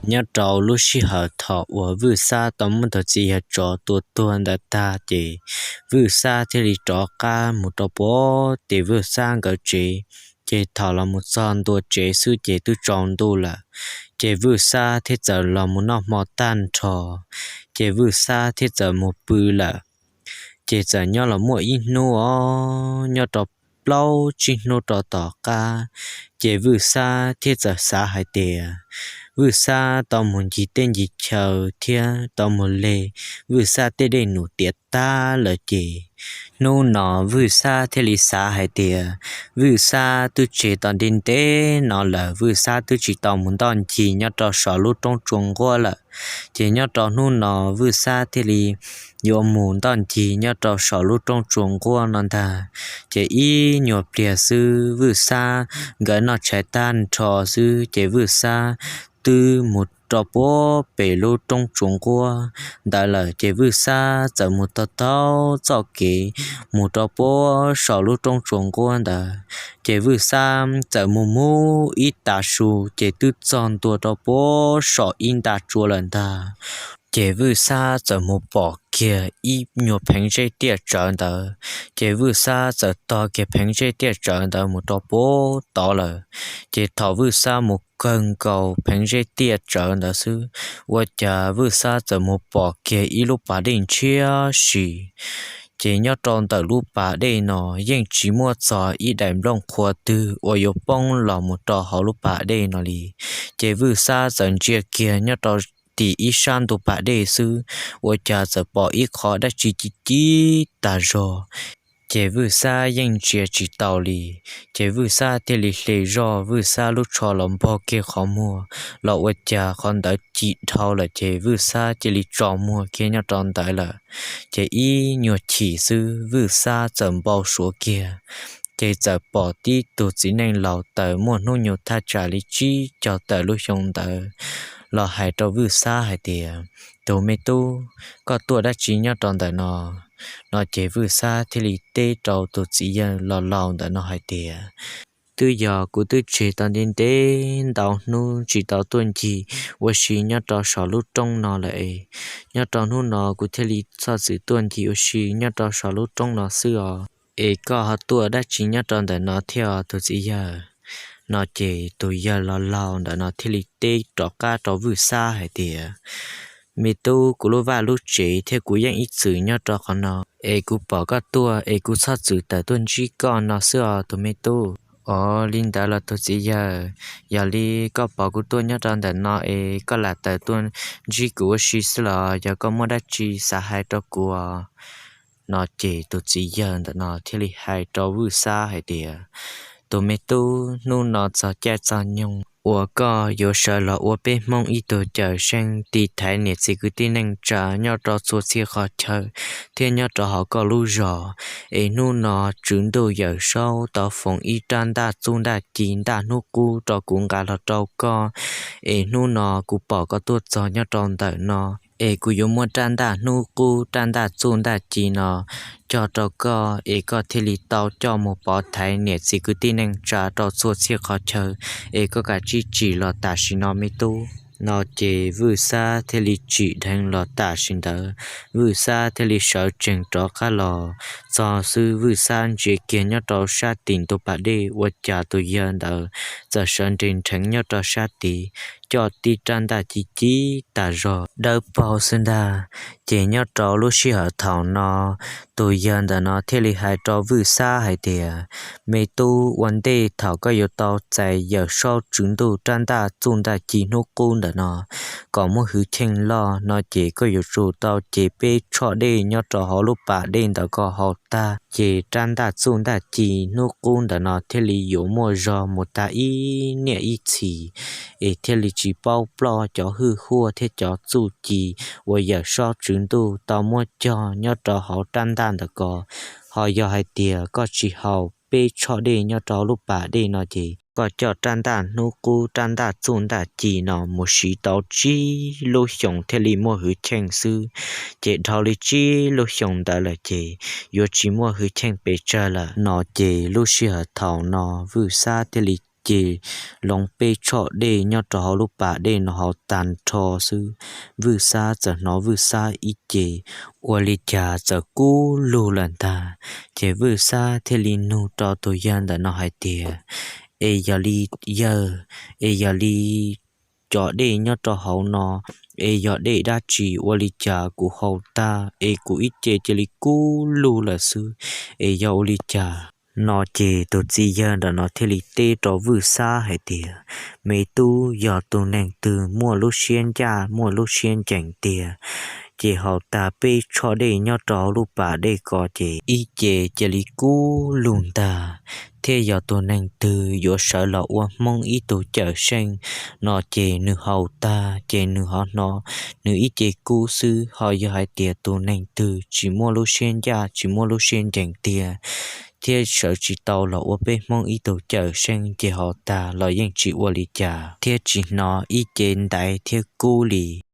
Nyob rau lub sij hawm thaum uas Vwj Xab tau muab tus txiv yawg tsov tua tuag ntawd tag ces Vwj Xab thiaj li rov qab mus rau puag tim Vwj Xab nkawd tsev. Ces thaum los mus txog ntua tsev xwb ces twb tsaus ntuj lawm. Ces Vwj Xab thiaj txawm los mus noj hmo tag nrho, ces Vwj Xab thiaj txawm mus pw lawm. Ces txawm nyob los muaj ib hnub os, nyob rau plaub tsib hnub rau tom qab, ces Vwj Xab thiaj txawm xav hais tias Vwj Xab tau mus ncig teb ncig chaw thiab tau mus leg Vwj Xab tej dej num tiav tag lawm ces hnub no Vwj Xab thiaj li xav hais tias Vwj Xab twb tseg tau ntev ntev no lawm, Vwj Xab twb tsis tau mus ntoj ncig nyob rau saum lub roob tsua nquab lawm. Ces nyob rau hnub no Vwj Xab thiaj li yuav mus ntoj ncig nyob rau saum lub roob tsua nquab no ntag. Ces ib nyuag pliag xwb Vwj Xab nkawd noj tshais tag nrho xwb ces Vwj Xab twb mus rau puag pem lub roob tsua nquab ntawd lawm. Ces Vwj Xab txawm mus taug taug txoj kev mus rau puag saum lub roob tsua nquab ntawd. Ces Vwj Xab txawm mus mus ib tav su ces twb txog ntua rau puag saum ib nta tsua lawm ntag. Ces Vwj Xab txawm mus pom kiag ib nyuag pheev zej tiaj tsawv ntawd. Ces Vwj Xab txawm tog kiag pheev zej tiaj tsawv ntawd mus rau puag tod lawm. Ces thaum Vwj Xab mus kawg nkaus pheev zej tiaj tsawv ntawd xwb, ua cas Vwj Xab txawm mus pom kiag ib lub pas dej ntshiab si. Ces nyob rau ntawm lub pas dej no yeej tsis muaj txog ib daim nplooj qhua twg uas yuav poob los mus rau hauv lub pas dej no li. Ces Vwj Xab txawm ntsia kiag nyob rau tim ib sab ntu pas dej xwb, ua cas txawm pom ib qho dab tsi ci ci tag zog. Ces Vwj Xab yeej ntsia tsis tau li. Ces Vwj Xab thiaj li hle zoj Vwj Xab lub tsho los npog kiag qhov muag, los ua cas qhov ntawd cim dhau lawm ces Vwj Xab cia li tso muag kiag nyob rau ntawd lawm. Ces ib nyuag chim xwb Vwj Xab txawm npau suav kiag, ces txawm pom tib tug txiv neej laus tawm muaj hnub nyoog thaj tsam li tsib caug tawm lub xyoo ntawd los hais rau Vwj Xab hais tias, Tus me tub, koj tuaj dab tsi nyob rau ntawm no? No ces Vwj Xab thiaj li teb rau tus txiv yawg laus laus ntawm no hais tias, Twb yog kuv twb tseg tau ntev ntev ntau hnub tsis tau tuaj ncig ua si nyob rau saum lub roob no lawm es, nyob rau hnub no kuv thiaj li txhob txwm tuaj ncig ua si nyob rau saum lub roob no xwb os. Es koj ho tuaj dab tsi nyob rau ntawm no thiab os tus txiv yawg? No ces tus yawg laus laus ntawm no thiaj li teb rov qab rau Vwj Xab hais tias, Me tub, kuv lub vaj lub tsev thiab kuv yeej ib txwm nyob rau qhov no, es kuv pom koj tuaj es kuv txhob txwm tawm tuaj ntsib koj no xwb os tus me tub. Ov, li ntawd los tus txiv yawg, yog li koj pom kuv tuaj nyob rau ntawm no es koj lam tawm tuaj ntsib kuv ua si xwb los yog koj muaj dab tsi xav hais rau kuv os? No ces tus txiv yawg ntawm no thiaj li hais rau Vwj Xab hais tias, Tus me tub, hnub no txog caij txog nyoog uas koj yuav sawv los ua peb Hmoob ib tug cawm seej tiv thaiv niam txiv kwv tij neej tsa nyob rau txhua txhia qhov chaw thiab nyob rau hauv koj lub zos. Es hnub no Tswv Ntuj Yawm Saub tau foom ib rab ntaj txuj ntaj ci ntaj hnub qub rau kuv nqa los rau koj. Es hnub no kuv pom koj tuaj txog nyob rau ntawm no, es kuv yuav muab rab ntaj hnub qub rab ntaj txuj ntaj ci no cog rau koj, es koj thiaj li tau coj mus pov thaiv niam txiv kwv tij neej tsa rau txhua txhia qhov chaw. Es koj kav tsij tsim los tam sim no me tub. No ces Vwj Xab thiaj li tsim dheev los tam sim ntawd, Vwj Xab thiaj li sawv tsees rov qab los txog xwb Vwj Xab ntsia kiag nyob rau sab tim ntu pas dej ua cas tus yawg ntawd txawm sawv nres nrheev nyob rau sab tid, coj tib rab ntaj ci ci tag zog dawb paug xwb ntag. Ces nyob rau lub sij hawm thaum no, tus yawg ntawm no thiaj li hais rau Vwj Xab hais tias, Me tub, ua ntej thaum koj yuav tau txais Yawm Saub Tswv Ntuj rab ntaj txuj ntaj ci hnub qub ntawm no kom muaj hwv cheej loj no ces koj yuav tsum tau cev peb tsho dej nyob rau hauv lub pas dej ntawd kom haus tag, ces rab ntaj txuj ntaj ci hnub qub ntawm no thiaj li yuav muaj zog mus tag ib niaj ib txhis, es thiaj li tsis paub ploj cov hwj huaj thiab cov txuj ci uas yawm saub tswv ntuj tau muab cog nyob rau hauv rab ntaj ntawd ko. Ho yog hais tias koj tsis haus peb tsho dej nyob rau hauv lub pas dej no ces koj coj rab ntaj hnub qub rab ntaj txuj ntaj ci no mus siv tau tsib lub xyoos thiaj li muaj hwv cheej xwb, ces dhau li tsib lub xyoos ntawd lawm ces yuav tsis muaj hwv cheej pes tsawg lawm no ces lub sij hawm thaum no Vwj Xab thiaj li cev loo peb tsho dej nyob rau hauv lub pas dej no haus tag nrho xwb, Vwj Xab txawm hnov Vwj Xab ib ce ua li cas txawm kub lug lawm ntag. Ces Vwj Xab thiaj li nug rau tus yawg ntawm no hais tias, Es yog li yawg, es yog li cov dej nyob rau hauv no es yog dej dab tsi, ua li cas kuv haus tag es kuv ib ce cia li kub lug lawm xwb, es yog ua li cas no? Ces tus txiv yawg ntawm no thiaj li teb rau Vwj Xab hais tias, Me tub, yog tus neeg twg muaj lub siab ncaj muaj lub siab ncees tiag, ces haus tag peb tsho dej nyob rau hauv lub pas dej ko ces ib ce cia li kub lug ntag. Thiab yog tus neeg twg yuav sawv los ua Hmoob ib tug cawm seej no ces nws haus tag ces nws ho hnov nws ib ce kub xwb. Ho yog hais tias tus neeg twg tsis muaj lub siab ncaj tsis muaj lub siab ncees tiag thiab sawv tsis tau los ua peb Hmoob ib tug cawm seej ces haus tag los yeej tsis ua li cas thiab tsis hnov ib ce ntaiv thiab kub li.